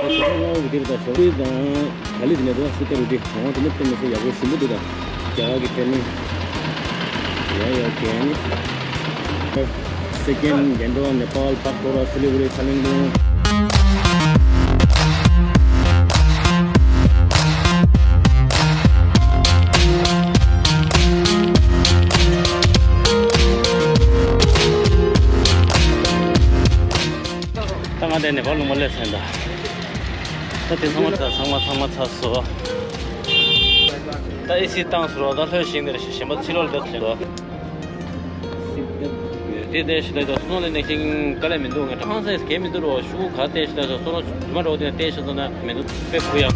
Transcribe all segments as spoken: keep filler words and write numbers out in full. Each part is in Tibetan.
ཞོགས་ཀ་སྔ་པོ་གི་དེ་རེད་ད། ཞོགས་པའི་དང་ག་ལེ་དེ་ནས་འགྲོ་བ་སི་ཀ་རུ་དེ་འོང་དེ་ནས་ཕེབས་མི་སོ་ཡག་པོ་ཞིམ་པོ་འདུག་ད། རྒྱ་གར་གི་ཕེབས་མི། ཡ་ཡ་རྒྱ་ནི། སི་ཀིམ། གྷན་ཊོག་ནེ་པཱལ། བག་ཀོ་ར་སི་ལི་གུ་རི་ཁ་ལིང་སྤུང་། ད་ང་དེ་ནེ་པཱལ་ལུང་མ་སླེབས་ཟིན་ད། ད་དེ་ཚང་མ་ཚ་ཚང་མ་ཚང་མ་ཚ་སོ། ད་ཨེ་སི་བཏང་སོང་རོགས། ད་ལྷོད་ཤིང་དེར་གཞན་པ་ཕྱི་ལོགས་ལ་སླེབས་ཟིན་ད། དེ་ལྟས་ཤིག་ད་སོ་ནོ་ལས་ནས་ཤིང་དཀའ་ལས་མི་འདུག་ངས་ཧང་སངས་གས་མི་འདུག་རོགས། ཤུ་གུ་ག་ལྟས་ཤིག་ད་སོ་ནོ་རྫུན་མ་རོགས་དེ་ནས་ལྟས་ཤིག་ད་ན་མི་འདུག་དཔེ་གུ་ཡག་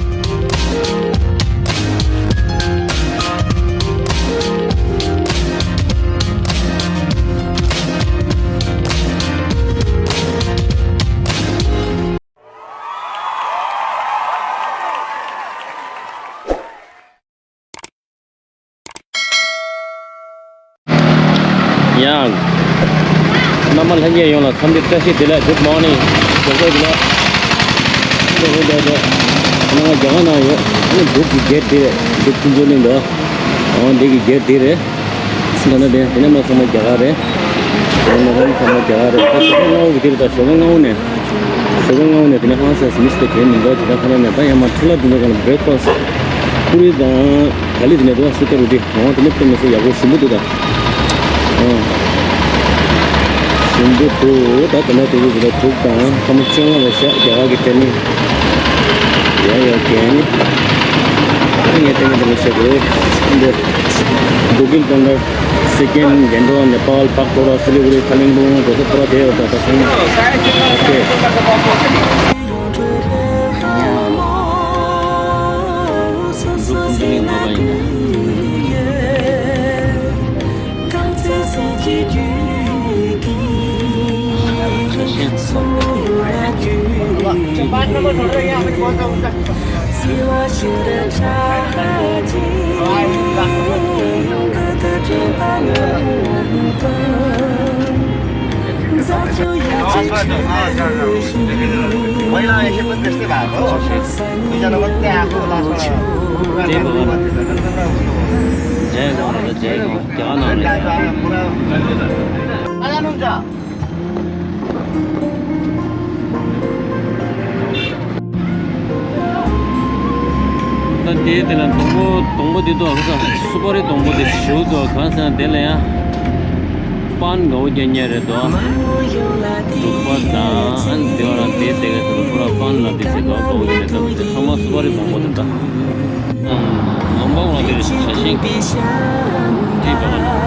ཡང་། རྣམ་པ་ལྷན་རྒྱས་ཡོངས་ལ་འཚམས་འདྲི་བཀྲ་ཤིས་བདེ་ལེགས། Good morning། ང་རྒྱ་གར་ནང་ཡོད། འདུག་གི་གེ་ཊི་དེ་རེད། འདུག་ཕུན་ཚོགས་གླིང་དུ། འོ་འདི་གི་གེ་ཊི་དེ་རེད། ད་ནི་དེ་དེ་ནས་མ་སོང་ན་རྒྱ་གར་རེད། དེ་ནས་མ་སོང་ན་རྒྱ་གར་རེད། ད་ཞོགས་པ་སྔ་པོ་གི་དེ་རེད་ད། ཞོགས་པ་སྔ་པོ་ནས། ཞོགས་པ་སྔ་པོ་ནས་དེ་ནས་ཧང་སངས་མི་སི་ཏེག་གས་མི་འདུག་ཅི་ད་ཁ་ན་ནས་ད་ཡང་མ་ཁྲི་ལ་དེ་འདྲ་ག་ན་བྷེ་རེག་ཕ་སི་ཊི་པུ་རི་དང་ག་ལེ་དེ་ནས་འདུག་སི་ཀ་རུ་ཊི། འོ་དེ་ནས་ཕེབས་མི་སོ་ཡག་པོ་ཞིམ་པོ་འདུག་ད། འོ། ཞིམ་པོ་འདུག་ད་དེ་ནས་དེ་རུ་དེ་ལ་འདུག་དང་ཁ་མོ་སྤྱང་བ་ལ་བཞག་རྒྱ་གར་གི་ཕེབས་མི། ཡ་ཡ་རྒྱ་ནི། ངས་ལྟས་ངན་དེ་ལ་བཤད་དགོས། འདི། འདུག་གིན་དོན་ལ། སི་ཀིམ། གྷན་ཊོག་ནེ་པཱལ། བག་ཀོ་ར་སི་ལི་གུ་རི་ཁ་ལིང་སྤུང་། འགྲོ་ས་ཕོ་ར་དེ་ཡོད་ད་ད་སོང་ན། ཨོ་ཁེ། ད་དེའི་དེ་ལ་སྡོང་པོ་སྡོང་པོ་འདི་འདུག་ཨ་ཁུ་ས་སུ་པ་རི་སྡོང་པོ་དེ་བཞུགས་འདུག་གང་ཟེར་ན་དེ་ལ་ཡང་པན་དགའ་བོ་རྒྱག་མཁན་རེད་འདུག་འབྲུག་པ་དང་ཨ་ནི་དེ་བ་རང་དེའི་དེ་ག་དེ་ལ་ཁོ་རང་པན་ལ་དེ་བྱེད་འདུག་དགའ་བོ་རྒྱག་མཁན་འདུག་དེ་ཚང་མ་སུ་པ་རི་སྡོང་པོ་དེ་འདྲ། ཨང་། ལོང་བ་འོང་དེ་རེད་ཤ་ཤིང་། ཅི་བ་ག་ན།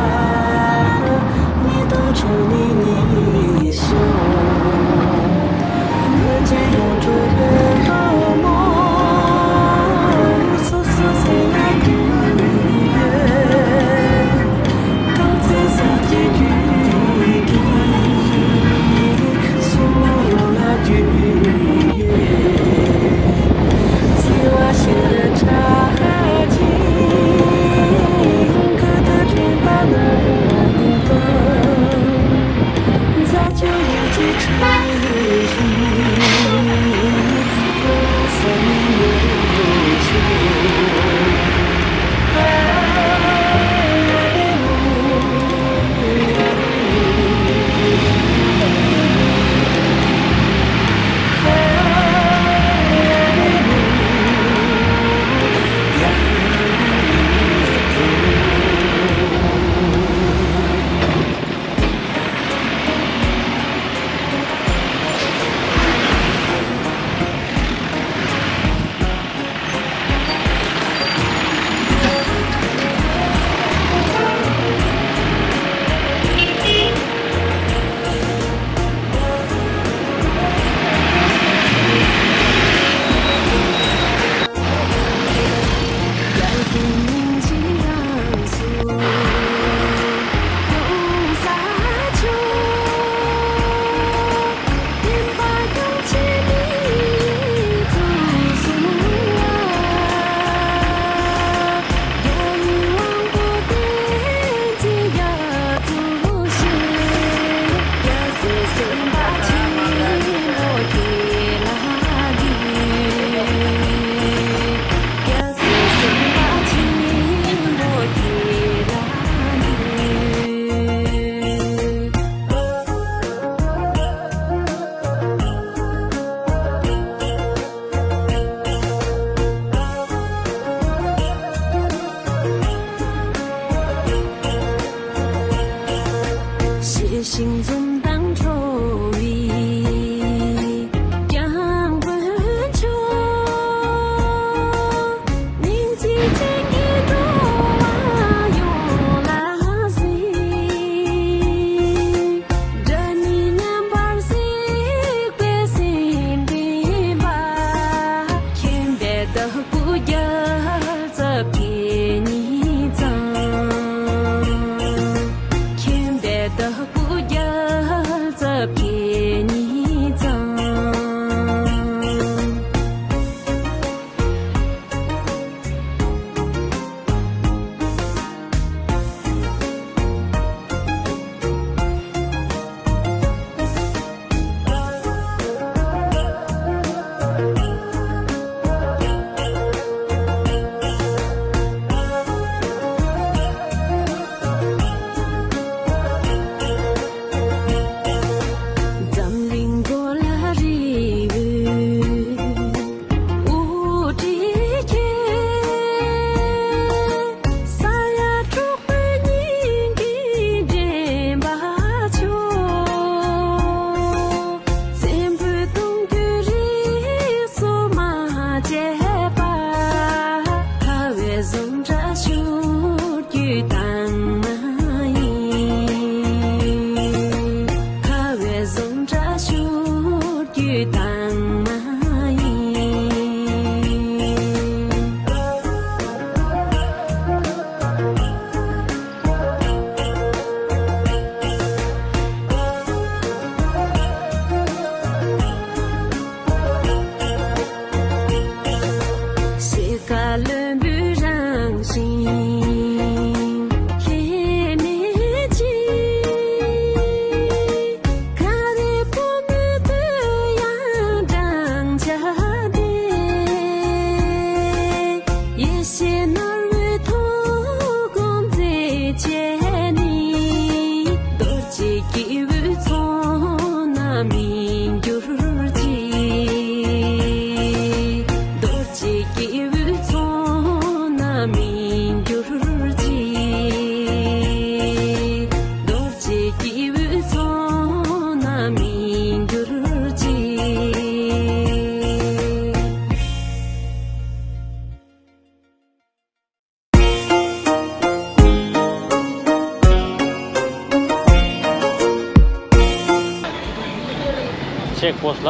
ལ།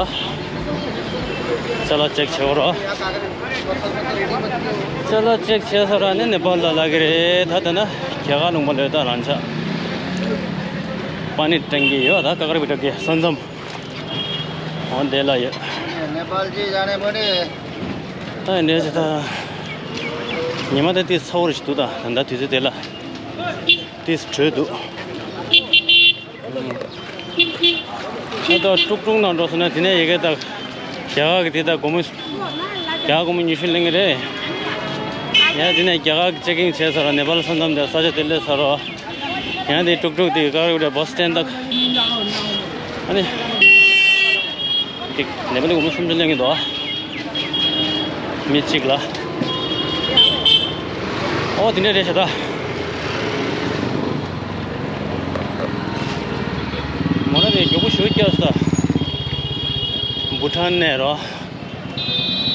ཅ་ལག་ཅེག་བྱེད་རོགས། ཅ་ལག་ཅེག་བྱས་ཚར་ར་ནི་ནེ་པཱལ་ལ་ལ་གི་རེད། ད་ད་ན་རྒྱ་གར་ལུང་པ་ལོས་ད་རང་ཆ། པ་ནི་ཊེང་ཀི་ཡོད་ད་ཀ་ཀར་བི་ཊ་གི་ས་མཚམས། འོ་འདི་ལ་ཡོད། नेपाल जी जाने पर्ने। ད་འདྲ་ཞིག་ད། ཉི་མ་ད་ཏིས་ཚ་བོ་རེ་ཞིག་འདུག་ད་ད་ལྟ་དུས་ཚོད་དེ་ལ། ཏིས་དྲོས་འདུག་ད་ལྟ་ཀྲུག་ཀྲུག་ནང་འགྲོ་སོང་ན་དེ་ནས་ཡ་གི་ད། རྒྱ་གར་གི་དེ་ད་སྒོར་མོ། རྒྱ་གར་སྒོར་མོ་ཉི་ཤུ་ལེན་གི་རེད། ཡ་དེ་ནས་རྒྱ་གར་གི་ཅེག་ཨིན་བྱས་ཚར་ར་ནེ་པཱལ་ས་མཚམས་དེ་ས་ཆ་དེ་སླེབས་ཚར་ར། ཡང་དེ་ཀྲུག་ཀྲུག་དེ་ཀ་རེ་བ་བྷ་སི་སི་ཊེན་ཌི་དང་། ཨ་ནི། དེ་ནེ་པཱལ་སྒོར་མོ་སུམ་ཅུ་ལེན་གི་འདུག་ཨ། མི་གཅིག་ལ། ཨོ་དེ་འདྲ་རེད་ཤག་ད། མོ་ན་དེ་མགྱོགས་པོ་ཞུ་སྐྱོར་ས། བྷུ་ཊཱན་ནས་རོ།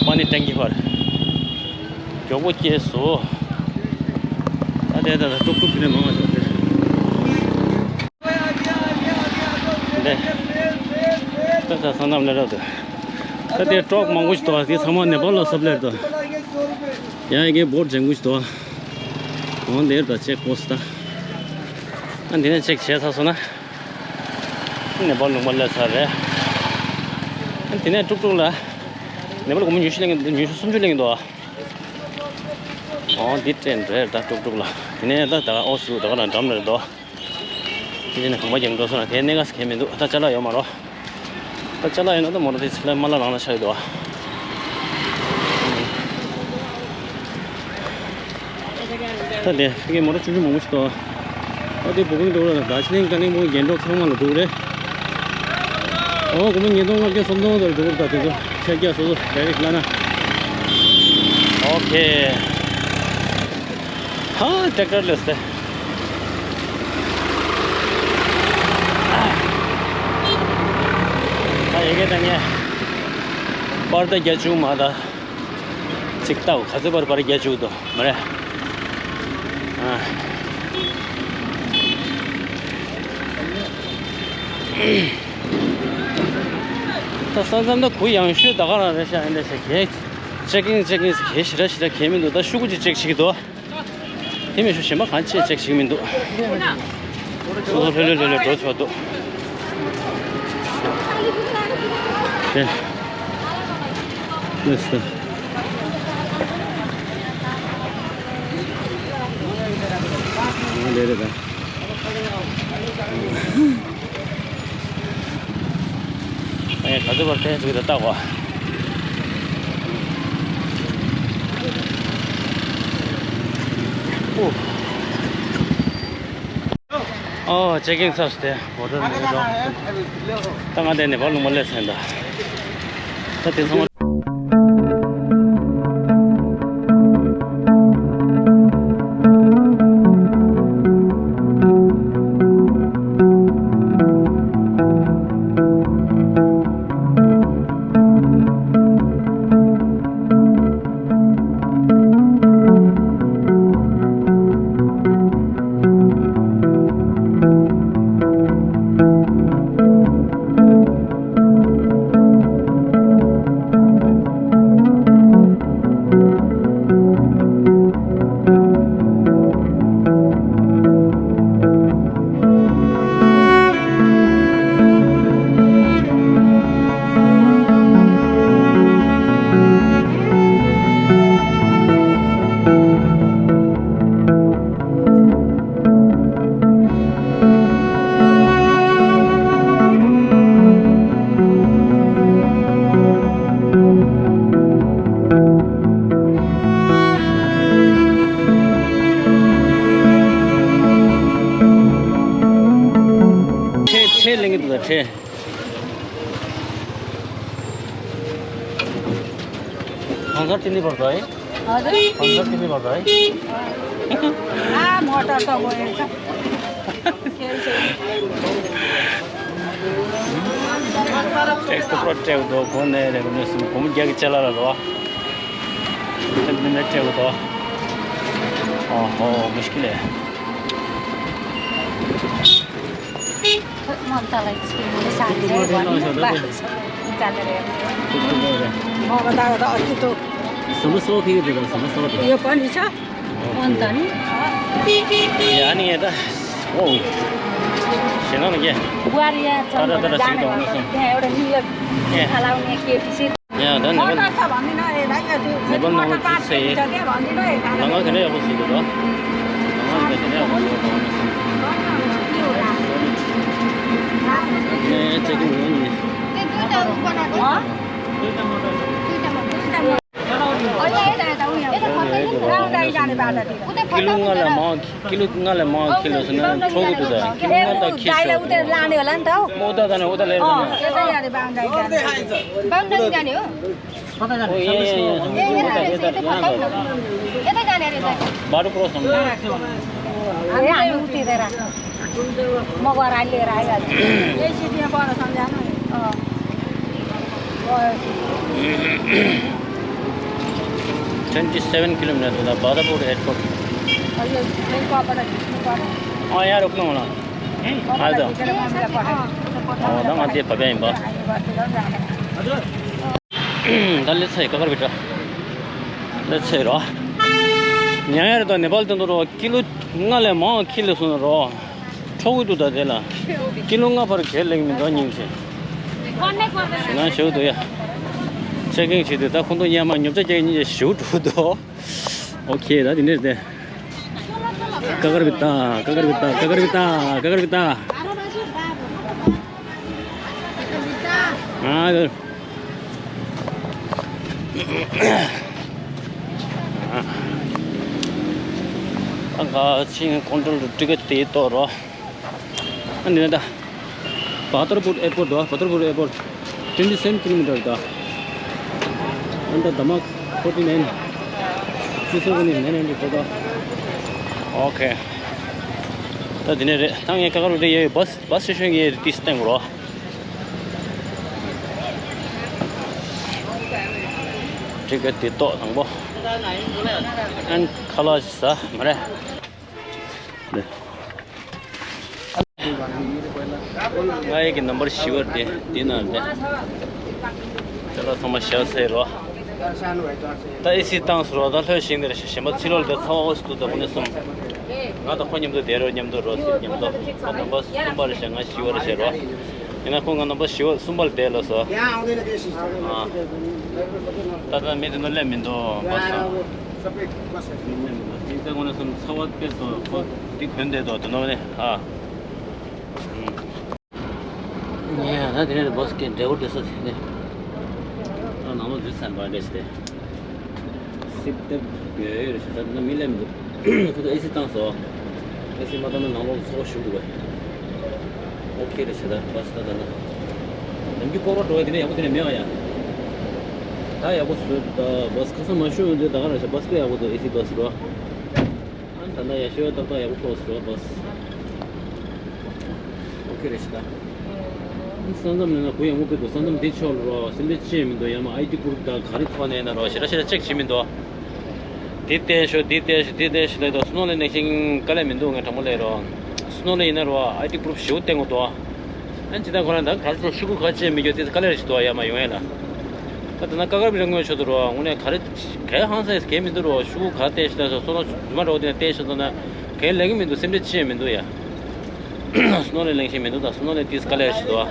པ་ནི་ཊེང་ཀི་བར། མགྱོགས་པོ་སྐྱེས་སོ། ད་དེ་ད་ད་ཀྲུག་ཀྲུག་དེ་ནས་མང་བ་ཞོག་དེ། འདི། ད་ད་ས་མཚམས་ལ་རག་འདུག་ད་དེ་ཀྲོག་མང་པོ་ཞིག་འདུག་དེ་ཚང་མ་ནེ་པཱལ་ལ་སབ་ལེར་འདུག་ཡ་ཡ་གི་བོར་ཌ་ཇེན་གུ་ཞིག་འདུག་འོ་འདིར་ད་ཅེག་པོ་སི་ཊི་ད། ཨ་འདི་ནས་ཅེག་བྱས་ཚར་སོང་ན། ནེ་པཱལ་ལུང་པ་སླེབས་ཚར་རེད། ཨ་འདི་ནས་ཀྲུག་ཀྲུག་ལ། ནེ་པཱལ་སྒོར་མོ་ཉི་ཤུ་ལེན་གི་འདུག་ཉི་ཤུ་སུམ་ཅུ་ལེན་གི་འདུག་འོ་འདི་ཊེན་རེད་ད་ཀྲུག་ཀྲུག་ལ། དེ་ནས་ད་ད་ཨོ་སུ་ད་ག་ན་འགྲམ་ལ་རེད་དོ། དེ་ནས་གོམ་པ་རྒྱག་འགྲོ་སོང་ན་དེ་གནད་འགག་ཟེར་མཁན་མི་འདུག་ད་ཅ་ལག་ཡོད་མ་རོ། ད་ཅ་ལག་ཡོད་ན་ད་མོ་ར་དེ་ཚེ་ལ་མ་ལ་རང་ལ་ཆགས་ཡོད་དོ། ད་དེ་ཕ་གི་མོ་ར་ཆུང་ཆུང་མང་པོ་ཞིག་འདུག་ཨ་དེ་བོ་ཀིང་འགྲོ་ར་དང་དཱར་ཇི་ལིང་ཀ་ལིང་པོང་རྒྱན་འབྲོག་ཚང་མ་ལ་འདུག་རེད། ཨོ་སྒོར་མོ་ཉིས་སྟོང་ལྔ་བརྒྱ་སུམ་སྟོང་དེར་འགྲོ་གི་རེད་ད། དེ་ཚོ་ཤར་རྒྱག་སོ་སོ་ཌའི་རེག་ལ་ན། ཨོ་ཁེ། ཧ་ཊེག་ཊར་ལེས་ཏེ། ཨ་ཡ་གི་ད་ངས་པར་ད་རྒྱ་ཆུང་མ་ད། ཅིག་ལྟ་ག་ཚོད་པར་པར་རྒྱ་ཆུང་དོ་མ་རེད། ཨ། ད་ས་མཚམས་ད་གུ་ཡངས་ཤོས་ད་ག་རང་རེད་ཤག་ཨེ་འདྲ་ཞིག་གས། ཅེག་ཨིན་ཅེག་ཨིན་ཟེར་གས་ཞེ་དྲག་ཞེ་དྲག་གས་མི་འདུག་ད་ཤོག་གུ་ཅིག་ཅེག་བྱེད་ཀྱི་འདུག་དེ་མི་ཤོག་གཞན་པ་གང་ཅི་ཅེག་བྱེད་ཀྱི་མི་འདུག་སོ་སོ་ལྷོད་ལྷོད་ལྷོད་ལྷོད་འགྲོ་ཆོག་འདུག་དེ། ལེས་ད། ཨ་ལེ་རེད་ད། ཨེ་ག་ཚོད་བར་ཐལ་ཚུལ་དེ་བལྟ་གོ། ཨུ། ཨོ་ཅེག་ཨིན་ཚར་སྟེ་བོ་ཊར་མི་འགྲོ། ད་ང་དེ་ནེ་པཱལ་ལུང་པ་སླེབས་ཚར་ད། ད་དེ་ཚང་མ། ཁྲལ་ཁྲལ་ལེན་གྱི་འདུག་ད་ཁྲལ། पाँच सौ तीन ही पड़ता है। हजुर। पाँच सौ तीन ही पड़ता है। आ, मोटर त गयो छ। ट्याक्स त पुरा ट्याक्स दो, कौन है रे, मैंने सुन, घूम गया कि चला रहा था। मैंने ट्याक्स दो। ओहो, मुश्किल है। म तँलाई स्कुलमा साथी ཅ་ལེ་རེད། ཨོ་ད་ད་ཨ་ཅི་ཏོ། ཟམ་པ་སོགས་ཕེབས་ཀྱི་འདུག་ཟམ་པ་སོགས་དེ། ཡོད་པ་འདི་ཆ། ཨོན་ད་ནི། ཡ་ནི་ད། ཨོ། ཞེ་ན་མི་རྒྱ། ཝར་ཡ་ཙམ་ད་ད་ད་ཞིག་ཏོ་ནོ་སོང་། ཡ་ཨོ་ད་ནི་ཡ། ཁ་ལ་ངེ་ཀེ་ཏི་སི། ཡ་ད་ནི་ནེ་པཱལ་ནང་ལ་ཚུད་ཚེ་ཡིན། ལ་ང་ག་ནས་ཡག་པོ་ཟིག་འདུག་ད། ལ་ང་ག་ནས་ཡག་པོ་ཟིག་འདུག་ད། ནས་ཅེག་གི་ངོ་ནི། ཀི་ལོ་ལྔ་ལས་མང་། ཀི་ལོ་ལྔ་ལས་མང་ཁྱེར་ལ་སོང་ན་འཕྲོ་གི་འདུག་ད། ཀི་ལོ་ལྔ་ལས་མང་ཁྱེར་ལ་སོང་ན། ཨོ་ད་ད་ནས་ཨོ་ད་ལས་རོགས་ན། बाटो क्रस हुँदैन। ट्वेंटी सेवन किलोमीटर हुँदा बाधापुर एयरपोर्ट। अँ, यहाँ रोक्नु होला। आज। अँ, दा मान्छे भव्य हिँड्छ। ད་ལེ་ཚེ་ཀ་ཀར་བི་ཏ། ལེ་ཚེ་རོ། ཉང་ཡར་དང་ནེ་པཱལ་དུ་འགྲོ་རོ། ཀི་ལོ་ལྔ་ལས་མང་ཁྱེར་ལ་སོང་རོ། འཕྲོ་གི་འདུག་ད་དེ་ལ། ཀི་ལོ་ལྔ་བར་གྱེས་ལེགས་མི་འདུག་སྙིང་རྗེ། ང་ཞུ་འདུག་ཡ། ཅེག་ཨིན་བྱེད་དུས་ད་ཁོང་ཚོ་ཉལ་མ་ཉོབ་ཆ་རྒྱག་སྙིང་རྗེ་ཞུ་འགྲོ་འདུག་ཨོ་ཁེ་ད་དེ་འདྲས་དེ། ཀ་ཀར་བི་ཏ། ཀ་ཀར་བི་ཏ། ཀ་ཀར་བི་ཏ། ཀ་ཀར་བི་ཏ། ཨ། ཨ། ཁ་ཆིང་ཀོན་ཀྲོལ་ཊི་ཀེ་ཊི་དེ་གཏོར་རོ། ཨ་ནི་ད། བ་ཏར་པུར་ཨེར་པོར་ཊི་དོ། བ་ཏར་པུར་ཨེར་པོར་ཊི་ཊི་སེ་བེན་ཀི་ལོ་མི་ཊར་ད། ཨ་ད་དམག་ཕོར་ཊི་ནའིན། སི་སོ་གི་ནི་ནན་ཧན་ཌེ་ཌི་ད། ཨོ་ཁེ། ད་དེ་ནས་རེད། ད་ངས་ཀ་ཀར་བི་ཏ་ཡོད་བྷ་སི་བྷ་སི་སི་ཊེ་ཤན་གྱི་ཏིས་བསྟན་དགོས་རོ། ཊི་ཀེ་ཊི་དེ་ཏོག་དང་པོ། ཨན་ཁ་ལག་ཟ་མ་རེད། ང་ཡི་གི་ནམ་བར་བཞི་བར་དེ་དེ་ན་རེད། དེ་ལ་ཚང་མ་ཞག་ཚེ་རོ། ད་ཨེ་སི་བཏང་སོང་རོ། ད་ལྷོད་ཤིང་དེར་གཞན་པ་ཕྱི་ལོགས་ལ་ཚ་བ་ཨོ་སི་ཏུ་ད་ཁོ་ནས་སོང་། ང་དང་ཁོ་མཉམ་དུ་བསྡད་རོགས། མཉམ་དུ་རོགས་སྲིད་མཉམ་དུ། ཁོ་ནམ་པ་གསུམ་པ་རེད་ཤག་ང་བཞི་པ་རེད་ཤག་རོ། ཡིན་ན་ཁོ་ང་ནམ་པ་བཞི་པ་གསུམ་པ་ལ་བསྡད་ལ་སོ། ཨ། ད་ལྟ་མི་དེ་ནོ་སླེབས་མི་འདུག་བ་སོ། སླེབས་མི་འདུག་དེ་ཁོ་ནས་སོང་ཚ་བ་དཔེ་སོ་ཁོ་དེ་གོན་བསྡད་དོ་དེ་ནོ་ནས་ཨ། ངས་ཡང་ན་དེ་ནས་བྷ་སི་ཀྱི་འབྲས་བུ་དེ་ས་དེ་ནས་ད་ནང་ལོགས་འཛུལ་ཚར་བ་འདྲ་ཞིག་སྟེ། སིབ་ཏེབ་ཡོད་ཡོད་རེད་ཞེ་ད་ན་མི་སླེབས་འདུག་ཁོ་ཚོ་ཨེ་སི་བཏང་སོང་། ཨེ་སི་མ་བཏང་ན་ནང་ལོགས་ཚོགས་པ་ཞུགས་འདུག་བས། ཨོ་ཁེ་རེད་ཞེ་ད་བྷ་སི་ད་ད་ན། ནམ་རྒྱུན་སྐོར་བ་འགྲོ་བ་དེ་ནས་ཡག་པོ་དེ་ནས་མེད་ཨ་ཡ། ད་ཡག་པོ་བཟོས་ད་བྷ་སི་ཁ་སང་མ་ཞུ་འདི་ད་ག་རེད་ཞེ་བྷ་སི་དཔེ་ཡག་པོ་འདུག་ཨེ་སི་བྷ་སི་རོ། ཨ་ད་ལྟ་ཡ་ཤོད་ཏག་ཏག་ཡག་པོ་ཐོག་སོ་བ། ཨོ་ཁེ་རེད་ཤི་ད། ས་མཚམས་ནས་ན་གུ་ཡངས་པོ་ཕེབས་འདུག་ས་མཚམས་འདི་ཕྱོགས་ལ་རོ་སེམས་ཁྲལ་ཅི་ཡང་མི་འདུག་ཡང་ན་ཨའི་ཊི་གུ་རུབ་དང་ག་རེ་ཐོག་ནས་ཡིན་ན་རོ་ཞེ་དྲག་ཞེ་དྲག་ཅེག་བྱེད་མི་འདུག་འདི་བལྟས་ཤོག་འདི་བལྟས་ཤོག་འདི་བལྟས་ཤོག་ལབ་འདུག་སུ་ནོ་ལས་ནང་བཞིན་དཀའ་ལས་མི་འདུག་ངས་དྲང་པོ་ལབ་རོ། སུ་ནོ་ལས་ཡིན་ན་རོ་ཨའི་ཊི་གུ་རུབ་ཞེ་པོ་བསྟན་དགོས་འདུག་ཨ་ནི་ཇི་ལྟར་ཁོ་རང་ད་ག་རེ་ཤོག་ཤོག་གུ་ག་ཅི་ཡང་མི་འགྱོ་དེ་དཀའ་ལས་རེ་ཞིག་འདུག་ཡ་མ་ཡོང་ཡ་ལ། ད་ད་ན་ཀ་ཀར་བི་རང་ངོས་ཕྱོགས་དུ་རོ་དངོས་གནས་ག་རེ་གའི་ཧང་སངས་གའི་མི་འདུག་རོ། ཤུ་གུ་ག་བལྟས་ཤོག་ད་སོ་སོ་རང་རྫུན་མ་རོ་དེ་ནས་བལྟས་ཤོག་ད་ན་གའི་ལས་ཀྱི་མི་འདུག་སེམས་ཁྲལ་ཅི་ཡང་མི་འདུག་ཡ། སུ་ནོ་ལས་གླེང་ཤེས་མི་འདུག་ད་སུ་ནོ་ལས་ཏིས་དཀའ་ལས་ཞིག་འདུག་ཨ།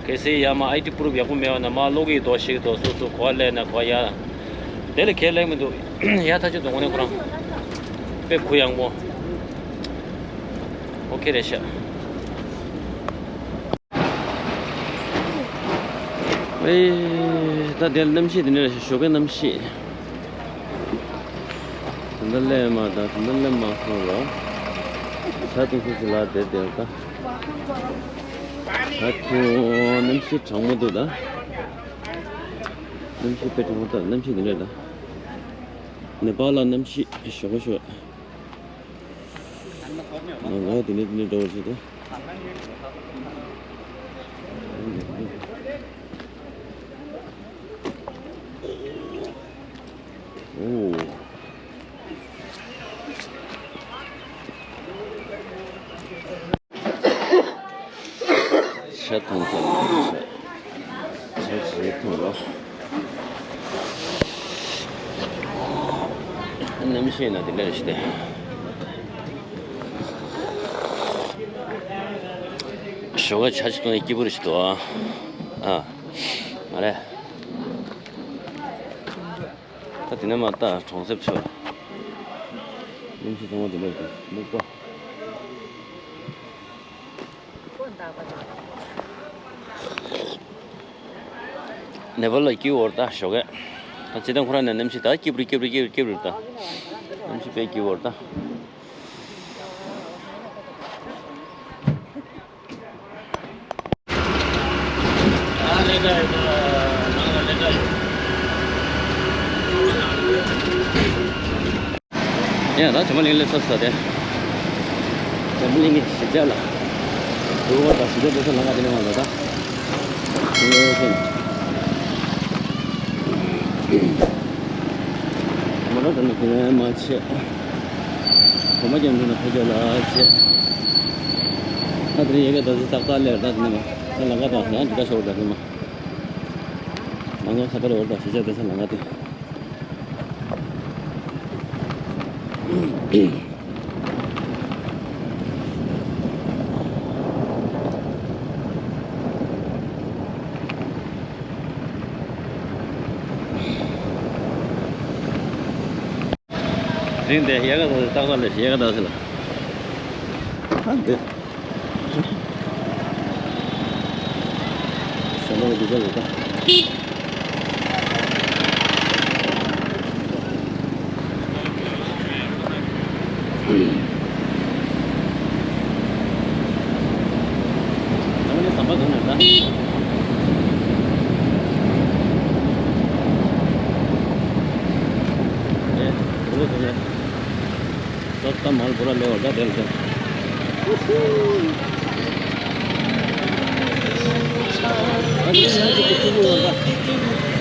གལ་སྲིད་ཡ་མ་ཨའི་ཊི་པུ་རུབ་ཡག་པོ་མེད་པ་ན་མ་ལོག་གི་འདུག་ཤིག་འདུག་སོ་སོ་གོ་བ་ལེན་ན་གོ་བ་ཡ། དེ་ལས་གའི་ལས་མི་འདུག་ཡ་ཐག་ཆོད་འདུག་དངོས་གནས་ཁོ་རང་དཔེ་གུ་ཡངས་པོ། ཨོ་ཁེ་རེད་ཤག་ཨེ། ད་དེར་གནམ་གཤིས་དེ་འདྲ་ཞོགས་ཀའི་གནམ་གཤིས། དེ་འདྲ་སླེབས་མ་ད་དེ་འདྲ་སླེབས་མ་སོང་རོ། ད་དུང་སུ་སུ་ལ་དེ་དེར་ད། ད་དུང་གནམ་གཤིས་གྲང་མོ་འདུག་ད། གནམ་གཤིས་དཔེ་གྲང་མོ་ད་གནམ་གཤིས་དེ་འདྲ་ད། ནེ་པཱལ་ལ་གནམ་གཤིས་ཞོགས་པ་ཞོགས། ང་ལ་དེ་ནས་དེ་ནས་འགྲོ་བར་བྱེད་དོ། ཨོ། ཤ་ཐང་ཐང་། ཤ་ཤ་ གནམ་གཤིས་ན་དེ་འདྲ་རེད་ཤི་སྟེ། ཞོགས་ཀ་ཇ་ཅིག་བཏུང་ཡས་སྐྱིད་པོ་རེད་ཤི་འདུག་ཨ། ཨ། མ་རེད། ད་དེ་ནས་མར་ད་གྲོང་གསེབ་ཕྱོགས། གནམ་གཤིས་ཚང་མ་དེ་འདྲ་རེད་འདུག་པ། ནེ་པཱལ་ལ་སྐྱིད་པོ་རེད་ད་ཞོགས་ཀས། ད་སྤྱིར་བཏང་ཁོ་རང་ནས་གནམ་གཤིས་ད་སྐྱིད་པོ་རེད། སྐྱིད་པོ་རེད། སྐྱིད་པོ་རེད། སྐྱིད་པོ་རེད་ད། གནམ་གཤིས་དཔེ་སྐྱིད་པོ་རེད་ད། ཡང་ད་བྱམས་པ་གླིང་སླེབས་ཚར་ས་དེ། བྱམས་པ་གླིང་གི་གཞིས་ཆགས་ལ། འདུག་བ་ད་གཞིས་ཆགས་འདུག་ས་ལམ་ཁ་དེ་ནས་མར་ལ་ད། མོ་ཊ་དང་ནི་དེ་ནས་མར་ཆས། གོམ་པ་རྒྱབ་འདུག་ན་ཕ་གི་ལ་ཆས། ད་དེ་རིང་ཡ་གི་ད་ཚོད་ཏག་ཏག་སླེབས་ད་དེ་ནས་མར་ད་ལམ་ཁ་དང་ཡང་འདི་ག་ཤོར་ད་དེ་མ། ལམ་ཁ་ཁ་ཐར་འོར་དང་གཞིས་ཆགས་བསྡད་ས་ལམ་ཁ་དེ། རིང་དེ་ཡ་ག་ད་ཏག་ཏག་ལས་ཡ་ག་ད་ཟེར་ལ། ཨ་འདི། ས་ལོག་འདི་ཚོ་ལ་ད། ད་ནི་ཟམ་པ་གང་ནས་ད། ཨེ། འོ་དེ་ནས། ད་ལྟ་མར་འབུར་ར་ལེ་བར་ད་དེར་དེར། ཨ་ནི་ཤ་ཅིག་གི་ཐུག་པ་བར་ད།